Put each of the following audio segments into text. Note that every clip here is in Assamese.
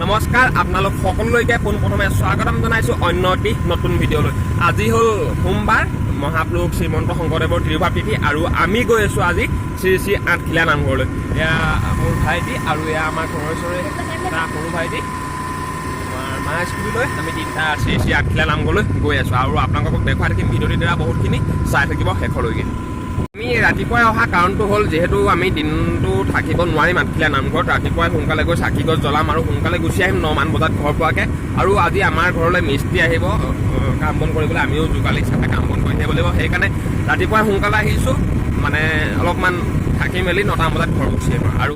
নমস্কাৰ, আপোনালোক সকলোলৈকে পোনপ্ৰথমে স্বাগতম জনাইছোঁ অন্য এটি নতুন ভিডিঅ'লৈ। আজি হ'ল সোমবাৰ, মহাপুৰুষ শ্ৰীমন্ত শংকৰদেৱৰ তিৰুভাৱ তিথি আৰু আমি গৈ আছোঁ আজি শ্ৰী শ্ৰী আঠখিলা নামঘৰলৈ। এয়া মোৰ ভাইটি আৰু এয়া আমাৰ ঘৰৰ ওচৰৰে এটা সৰু ভাইটি, আমাৰ মা স্কুটিলৈ আমি তিনিটা শ্ৰী শ্ৰী আঠখিলা নামঘৰলৈ গৈ আছোঁ আৰু আপোনালোকক দেখুৱাই থাকিম ভিডিঅ'টিৰ দ্বাৰা। বহুতখিনি চাই থাকিব শেষলৈকে। আমি ৰাতিপুৱাই অহা কাৰণটো হ'ল, যিহেতু আমি দিনটো থাকিব নোৱাৰিম আঠখিলা নামঘৰত, ৰাতিপুৱাই সোনকালে গৈ চাকি গছ জ্বলাম আৰু সোনকালে গুচি আহিম 9মান বজাত ঘৰ পোৱাকৈ। আৰু আজি আমাৰ ঘৰলৈ মিস্ত্ৰী আহিব কাম বন কৰিবলৈ, আমিও যোগালী হিচাপে কাম বন কৰি থাকিব লাগিব। সেইকাৰণে ৰাতিপুৱাই সোনকালে আহিছোঁ, মানে অলপমান থাকি মেলি 9টা বজাত ঘৰ গুচি আহিম। আৰু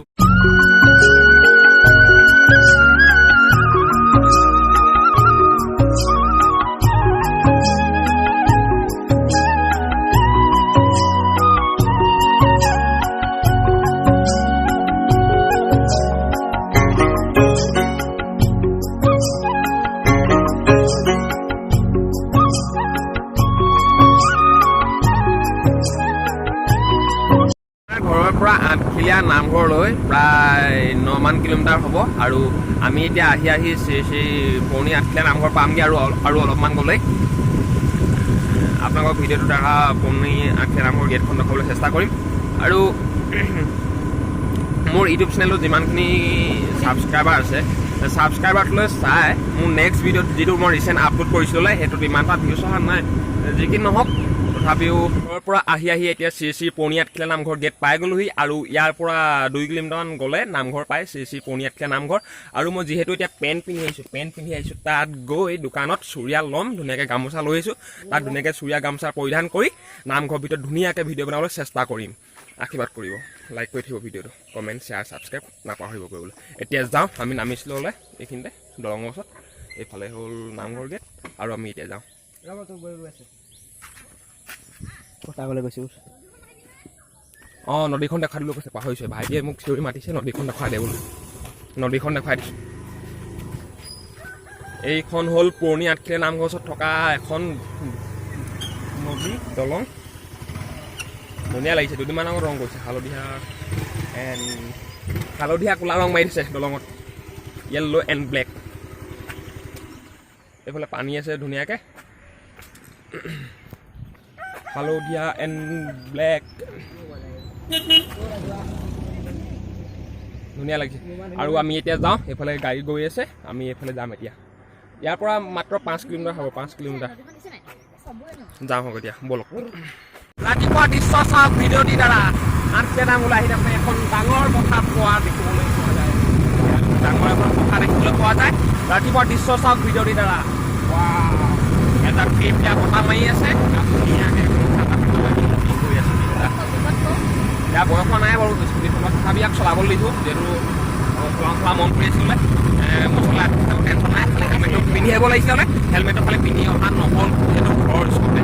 আমাৰ ঘৰৰ পৰা আঠখিলীয়া নামঘৰলৈ প্ৰায় 9মান কিলোমিটাৰ হ'ব আৰু আমি এতিয়া আহি আহি শ্ৰী শ্ৰী পুৰণি আঠখিলীয়া নামঘৰ পামগৈ আৰু অলপমান গ'লেই। আপোনালোকক ভিডিঅ'টোৰ দ্বাৰা পুৰণি আঠখিলীয়া নামঘৰ গেটখন দেখুৱাবলৈ চেষ্টা কৰিম। আৰু মোৰ ইউটিউব চেনেলটোত যিমানখিনি ছাবস্ক্ৰাইবাৰ আছে, ছাবস্ক্ৰাইবাৰটোলৈ চাই মোৰ নেক্সট ভিডিঅ'ত যিটো মই ৰিচেণ্ট আপলোড কৰিছিলোঁ, সেইটোত ইমান এটা ভিউজ অহা নাই। যি কি নহওক, তথাপিও ঘৰৰ পৰা আহি আহি এতিয়া শ্ৰী শ্ৰী পুৰণি আঠখিলা নামঘৰ গেট পাই গ'লোহি আৰু ইয়াৰ পৰা 2 কিলোমিটাৰমান গ'লে নামঘৰ পাই, শ্ৰী শ্ৰী পুৰণি আঠখিলা নামঘৰ। আৰু মই যিহেতু এতিয়া পেণ্ট পিন্ধি আহিছোঁ, তাত গৈ দোকানত চুৰিয়া ল'ম, ধুনীয়াকৈ গামোচা লৈ আহিছোঁ। তাত ধুনীয়াকৈ চুৰিয়া গামোচা পৰিধান কৰি নামঘৰ ভিতৰত ধুনীয়াকৈ ভিডিঅ' বনাবলৈ চেষ্টা কৰিম। আশীৰ্বাদ কৰিব, লাইক কৰি থাকিব ভিডিঅ'টো, কমেণ্ট, শ্বেয়াৰ, ছাবস্ক্ৰাইব নাপাহৰিব কৰিবলৈ। এতিয়া যাওঁ আমি। নামিছিলোঁ হ'লে এইখিনিতে দলঙৰ ওচৰত, এইফালে হ'ল নামঘৰ গেট আৰু আমি এতিয়া যাওঁ। আগলৈ গৈছোঁ। অঁ, নদীখন দেখুৱাই দিবলৈ কৈছে, পাহৰিছোঁ। ভাইটিয়ে মোক চিঞৰি মাতিছে, নদীখন দেখুৱাই দে বোলো। নদীখন দেখুৱাই দিছোঁ। এইখন হ'ল পুৰণি আঠখিলা নামঘৰ ওচৰত থকা এখন নদী দলং। ধুনীয়া লাগিছে। দুদিনমান আগত ৰং কৰিছে, হালধীয়া এণ্ড হালধীয়া ক'লা ৰং মাৰি দিছে দলঙত, য়েল্ল' এণ্ড ব্লেক। এইফালে পানী আছে ধুনীয়াকৈ, হালধীয়া এণ্ড ব্লেক, ধুনীয়া লাগিছে। আৰু আমি এতিয়া যাওঁ, এইফালে গাড়ী গৈ আছে, আমি এইফালে যাম এতিয়া। ইয়াৰ পৰা মাত্ৰ 5 কিলোমিটাৰ হ'ব, 5 কিলোমিটাৰ। যাওঁ হওক এতিয়া, ব'লক। ৰাতিপুৱা দৃশ্য চাওক ভিডিঅ'টিৰ দ্বাৰা। আঠখিলা নামঘৰলৈ আহি থাকোঁতে এখন ডাঙৰ পথাৰ পোৱা দেখিবলৈ পোৱা যায়, ডাঙৰ এখন পথাৰ দেখিবলৈ পোৱা যায়। ৰাতিপুৱা দৃশ্য চাওক ভিডিঅ'টিৰ দ্বাৰা। ৱাও, এটা ফিৰফিৰা বতাহ মাৰি আছে, ধুনীয়াকৈ গৈ আছোঁ তিনিটা। ইয়াৰ বয়স হোৱা নাই বাৰু স্কুটিখনত, তথাপি ইয়াক চলাবলৈ দিছোঁ, যিহেতু চলাওঁ চলা মন কৰি আছিলে। মোৰ চলাই টেনশ্যন নাই, খালি হেলমেটটো পিন্ধি আহিব লাগিছিলে। মানে হেলমেটটো খালি পিন্ধি অহা নহ'ল, যিহেতু ঘৰৰ ওচৰতে।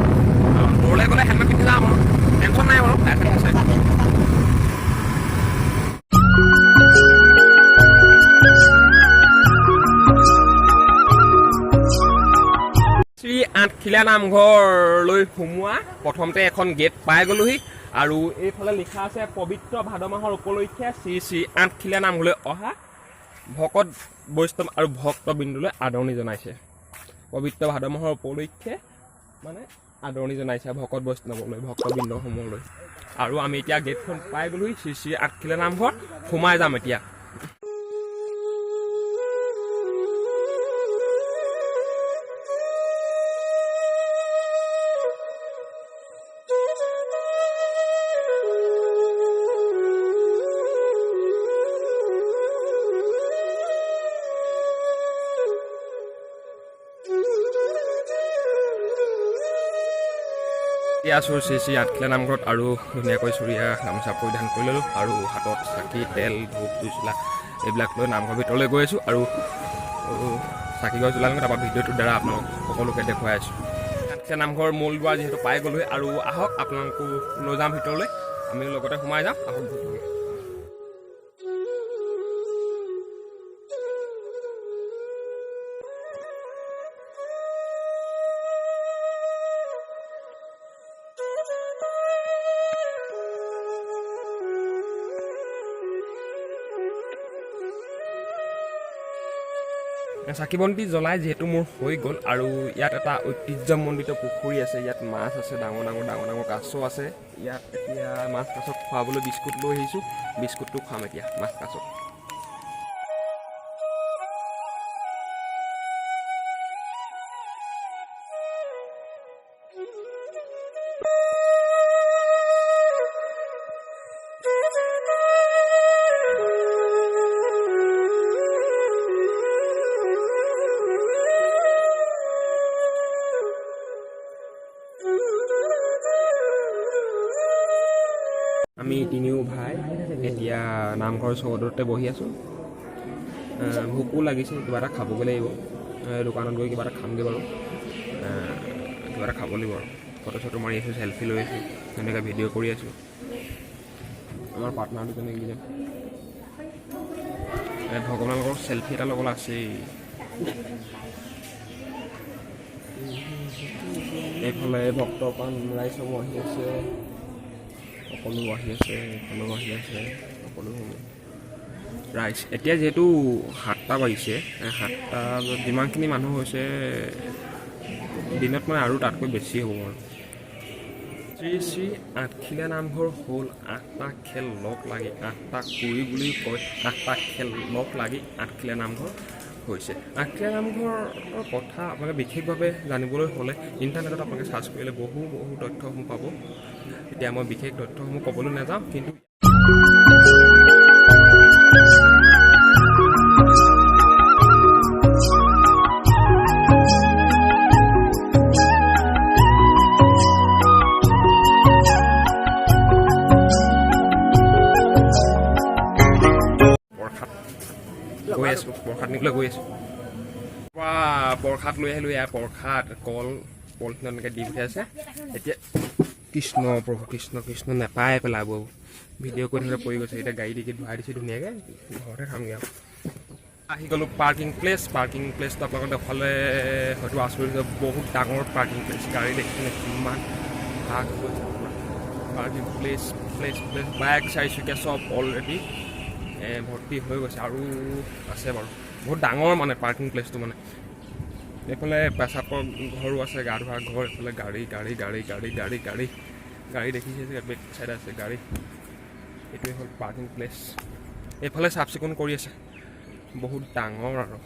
দূৰলৈ গ'লে হেলমেট পিন্ধি যাম আৰু টেনশ্যন নাই বাৰু, লাইচেঞ্চ আছে। শ্ৰী আঠখিলা নামঘৰলৈ সোমোৱা প্ৰথমতে এখন গেট পাই গ'লোহি আৰু এইফালে লিখা আছে, পবিত্ৰ ভাদ মাহৰ উপলক্ষে শ্ৰী শ্ৰী আঠখিলা নামঘৰলৈ অহা ভকত বৈষ্ণৱ আৰু ভক্তবৃন্দলৈ আদৰণি জনাইছে। পবিত্ৰ ভাদ মাহৰ উপলক্ষে মানে আদৰণি জনাইছে ভকত বৈষ্ণৱলৈ, ভক্তবৃন্দসমূহলৈ। আৰু আমি এতিয়া গেটখন পাই গ'লোহি, শ্ৰী শ্ৰী আঠখিলা নামঘৰ সোমাই যাম এতিয়া। এতিয়া আছোঁ শ্ৰী শ্ৰী আঠখিলা নামঘৰত আৰু ধুনীয়াকৈ চুৰিয়া গামোচা পৰিধান কৰি ল'লোঁ আৰু হাতত চাকি, তেল, ধূপ, জুইশলা এইবিলাক লৈ নামঘৰ ভিতৰলৈ গৈ আছোঁ আৰু চাকি গছ জ্বলালোঁ, তাৰপৰা ভিডিঅ'টোৰ দ্বাৰা আপোনালোক সকলোকে দেখুৱাই আছোঁ। আঠখিলা নামঘৰ মূল দুৱাৰ যিহেতু পাই গ'লোহি আৰু আহক, আপোনালোকো লৈ যাম ভিতৰলৈ, আমি লগতে সোমাই যাম, আহক ভিতৰলৈ। চাকি বন্তি জ্বলাই যিহেতু মোৰ হৈ গ'ল। আৰু ইয়াত এটা ঐতিহ্যমণ্ডিত পুখুৰী আছে, ইয়াত মাছ আছে, ডাঙৰ ডাঙৰ ডাঙৰ ডাঙৰ কাছ আছে। ইয়াত এতিয়া মাছ কাছক খুৱাবলৈ বিস্কুট লৈ আহিছোঁ, বিস্কুটটো খুৱাম এতিয়া মাছ কাছক। আমি তিনিও ভাই এতিয়া নামঘৰ চৌহদতে বহি আছোঁ। ভোকো লাগিছে, কিবা এটা খাবগৈ লাগিব। দোকানত গৈ কিবা এটা খামগৈ বাৰু, কিবা এটা খাব লাগিব আৰু। ফটো চটো মাৰি আছোঁ, চেলফি লৈ আছোঁ, তেনেকৈ ভিডিঅ' কৰি আছোঁ। আমাৰ পাৰ্টনাৰ দুজনে এইকেইজন ভগৱানৰ লগত চেলফি এটা ল'বলৈ আছেই। এইফালে ভক্তপ্ৰাণ ৰাইজসমূহ আহি আছে, সকলো আহি আছে, এইফালেও আহি আছে সকলো ৰাইজ। এতিয়া যিহেতু 7টা বাজিছে, 7টা বজাত যিমানখিনি মানুহ হৈছে দিনত মানে আৰু তাতকৈ বেছি হ'ব বাৰু। শ্ৰী শ্ৰী আঠখিলীয়া নামঘৰ হ'ল 8টা খেল লগ লাগি, 8টা কুৰি বুলি কয়, 8টা খেল লগ লাগি আঠখিলীয়া নামঘৰ হৈছে। আঠখিলীয়া নামঘৰৰ কথা আপোনালোকে বিশেষভাৱে জানিবলৈ হ'লে ইণ্টাৰনেটত আপোনালোকে চাৰ্চ কৰিলে বহু বহু তথ্যসমূহ পাব। এতিয়া মই বিশেষ তথ্যসমূহ ক'বলৈ নাযাওঁ, কিন্তু প্ৰসাদ গৈ আছোঁ, প্ৰসাদ নিবলৈ গৈ আছোঁ। প্ৰসাদ লৈ আহিলোঁ, ইয়াৰ প্ৰসাদ কল পলিথিনত এনেকৈ দি পঠিয়াইছে। এতিয়া কৃষ্ণ প্ৰভু কৃষ্ণ কৃষ্ণ, নাপায় পেলাব, ভিডিঅ' কৰি থাকোঁতে পৰি গৈছে। এতিয়া গাড়ী টিকেট ভৰাই দিছোঁ ধুনীয়াকৈ, ঘৰতে খামগৈ আৰু। আহি গ'লোঁ পাৰ্কিং প্লেচ। পাৰ্কিং প্লেচটো আপোনালোকক দেখুৱালে হয়তো আচৰিত হ'ব, বহুত ডাঙৰ পাৰ্কিং প্লেচ। গাড়ী দেখিছেনে কিমান ভাগ হৈছে parking place, place place bike চাৰিচকীয়া চব অলৰেডি ভৰ্তি হৈ গৈছে। আৰু আছে বাৰু, বহুত ডাঙৰ মানে পাৰ্কিং প্লেচটো। মানে এইফালে পেচাবৰ ঘৰো আছে, গা ধোৱা ঘৰ, এইফালে গাড়ী গাড়ী গাড়ী গাড়ী গাড়ী গাড়ী গাড়ী দেখিছে, বেক চাইডে আছে গাড়ী। এইটোৱে হ'ল পাৰ্কিং প্লেচ। এইফালে চাফ চিকুণ কৰি আছে, বহুত ডাঙৰ। আৰু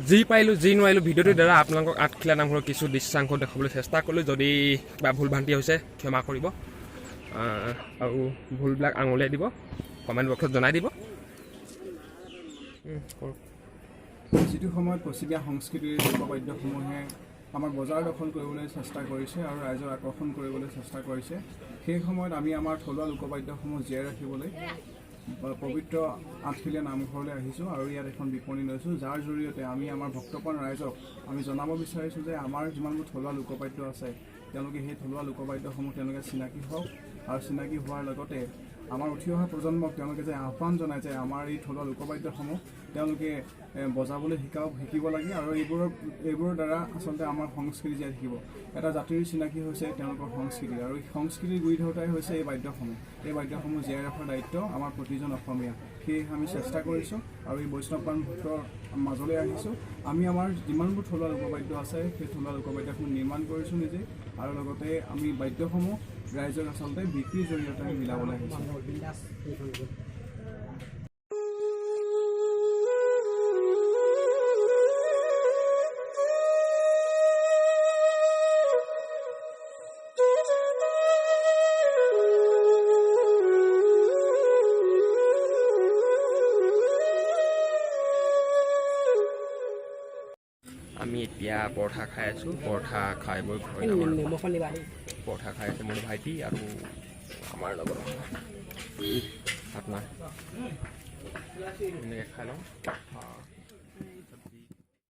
যি পাৰিলোঁ যি নোৱাৰিলোঁ ভিডিঅ'টোৰ দ্বাৰা আপোনালোকক আঠখিলা নামঘৰৰ কিছু দৃশ্যাংশ দেখুৱাবলৈ চেষ্টা কৰিলোঁ। যদি কিবা ভুল ভ্ৰান্তি হৈছে ক্ষমা কৰিব, আৰু ভুলবিলাক আঙুলিয়াই দিব, কমেণ্ট বক্সত জনাই দিব। যিটো সময়ত পশ্চিমীয়া সংস্কৃতিৰ লোকবাদ্যসমূহে আমাৰ বজাৰ দখল কৰিবলৈ চেষ্টা কৰিছে আৰু ৰাইজক আকৰ্ষণ কৰিবলৈ চেষ্টা কৰিছে, সেই সময়ত আমি আমাৰ থলুৱা লোকবাদ্যসমূহ জীয়াই ৰাখিবলৈ পবিত্ৰ আঠখিলীয়া নামঘৰলৈ আহিছোঁ আৰু ইয়াত এখন বিপণী লৈছোঁ, যাৰ জৰিয়তে আমি আমাৰ ভক্তপ্ৰাণ ৰাইজক আমি জনাব বিচাৰিছোঁ যে আমাৰ যিমানবোৰ থলুৱা লোকবাদ্য আছে, তেওঁলোকে সেই থলুৱা লোকবাদ্যসমূহ তেওঁলোকে চিনাকি হওক আৰু চিনাকি হোৱাৰ লগতে আমাৰ উঠি অহা প্ৰজন্মক তেওঁলোকে যে আহ্বান জনায় যে আমাৰ এই থলুৱা লোকবাদ্যসমূহ তেওঁলোকে বজাবলৈ শিকিব লাগে আৰু এইবোৰৰ দ্বাৰা আচলতে আমাৰ সংস্কৃতি জীয়াই থাকিব। এটা জাতিৰ চিনাকি হৈছে তেওঁলোকৰ সংস্কৃতি আৰু এই সংস্কৃতিৰ গুৰি ধৰোঁতাই হৈছে এই বাদ্যসমূহ। এই বাদ্যসমূহ জীয়াই ৰখাৰ দায়িত্ব আমাৰ প্ৰতিজন অসমীয়া, সেয়ে আমি চেষ্টা কৰিছোঁ আৰু এই বৈষ্ণৱপ্ৰাণ ভক্তৰ মাজলৈ আহিছোঁ। আমি আমাৰ যিমানবোৰ থলুৱা লোকবাদ্য আছে সেই থলুৱা লোকবাদ্যসমূহ নিৰ্মাণ কৰিছোঁ নিজে আৰু লগতে আমি বাদ্যসমূহ ৰাইজক আচলতে বিক্ৰীৰ জৰিয়তে আমি বিলাবলৈ আহিছোঁ। আমি এতিয়া পৰঠা খাই আছোঁ, পৰঠা খাই বৈ ঘৰ যাম আৰু। পৰঠা খাই আছে মোৰ ভাইটি আৰু আমাৰ লগত আপোনাৰ। এনেকৈ খাই লওঁ।